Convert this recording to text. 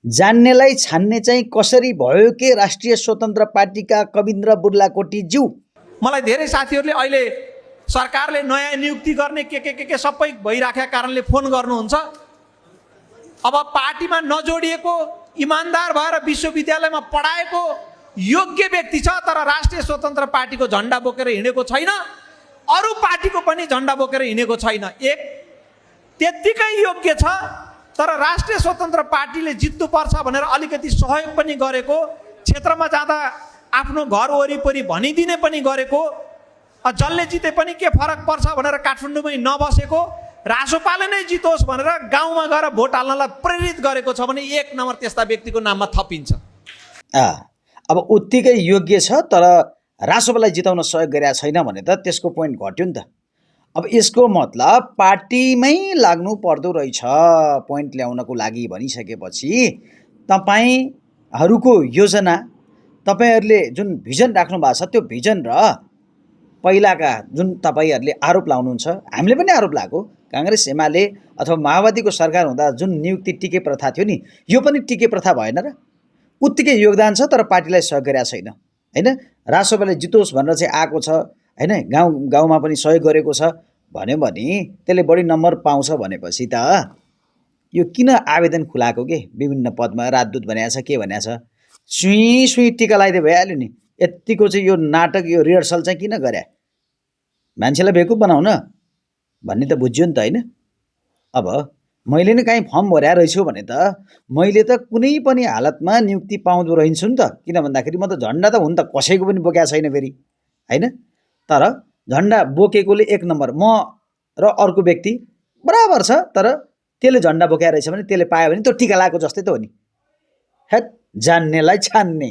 जान्नेलाई छान्ने चाहिँ कसरी भयो के राष्ट्रिय स्वतन्त्र पार्टीका कविन्द्र बुर्लाकोटी ज्यू? मलाई धेरै साथीहरूले अहिले सरकारले नयाँ नियुक्ति गर्ने के सबै भइराखेका कारणले फोन गर्नुहुन्छ। अब पार्टीमा नजोडिएको इमान्दार भएर विश्वविद्यालयमा पढाएको योग्य व्यक्ति छ तर राष्ट्रिय स्वतन्त्र पार्टीको झन्डा बोकेर हिँडेको छैन, अरू पार्टीको पनि झन्डा बोकेर हिँडेको छैन। एक त्यत्तिकै योग्य छ तर राष्ट्रिय स्वतन्त्र पार्टीले जित्नुपर्छ भनेर अलिकति सहयोग पनि गरेको, क्षेत्रमा जाँदा आफ्नो घर वरिपरि भनिदिने पनि गरेको, जसले जिते पनि के फरक पर्छ भनेर काठमाडौँमै नबसेको, रासोपाले नै जितोस् भनेर गाउँमा गएर भोट हाल्नलाई प्रेरित गरेको छ भने एक नम्बर त्यस्ता व्यक्तिको नाममा थपिन्छ। अब उत्तिकै योग्य छ तर रासोपालाई जिताउन सहयोग गरेका छैन भने त त्यसको पोइन्ट घट्यो नि त। अब यसको मतलब पार्टीमै लाग्नु पर्दो रहेछ पोइन्ट ल्याउनको लागि भनिसकेपछि तपाईँहरूको योजना, तपाईँहरूले जुन भिजन राख्नु भएको छ त्यो भिजन र पहिलाका जुन तपाईँहरूले आरोप लाउनुहुन्छ, हामीले पनि आरोप लगाएको, काङ्ग्रेस एमाले अथवा माओवादीको सरकार हुँदा जुन नियुक्ति टिके प्रथा थियो नि, यो पनि टिके प्रथा भएन र? उत्तिकै योगदान छ तर पार्टीलाई सहयोग गरेका छैन हैन। रासोपाले जितोस् भनेर चाहिँ आएको छ हैन, गाउँमा पनि सहयोग गरेको छ भन्यो भने त्यसले बढी नम्बर पाउँछ भनेपछि त यो किन आवेदन खुलाएको के? विभिन्न पदमा राजदूत भनेको छ, के भनेको छ, सुई टिका लगाइदिए भइहाल्यो नि। यतिको चाहिँ यो नाटक, यो रिहर्सल चाहिँ किन गरे? मान्छेलाई बेकुफ बनाउन भन्ने त बुझ्यो नि त हैन। अब मैले नै काहीँ फर्म भर्या रहेछु भने त मैले त कुनै पनि हालतमा नियुक्ति पाउँदो रहन्छु नि त, किन भन्दाखेरि म त झन्डा त हुन त कसैको पनि बोकेको छैन फेरि हैन। तर झन्डा बोकेकोले एक नम्बर, म र अर्को व्यक्ति बराबर छ, तर त्यसले झन्डा बोकेको रहेछ भने त्यसले पायो भने त्यो टिका लगाएको जस्तै त हो नि। हेट, जान्नेलाई छान्ने।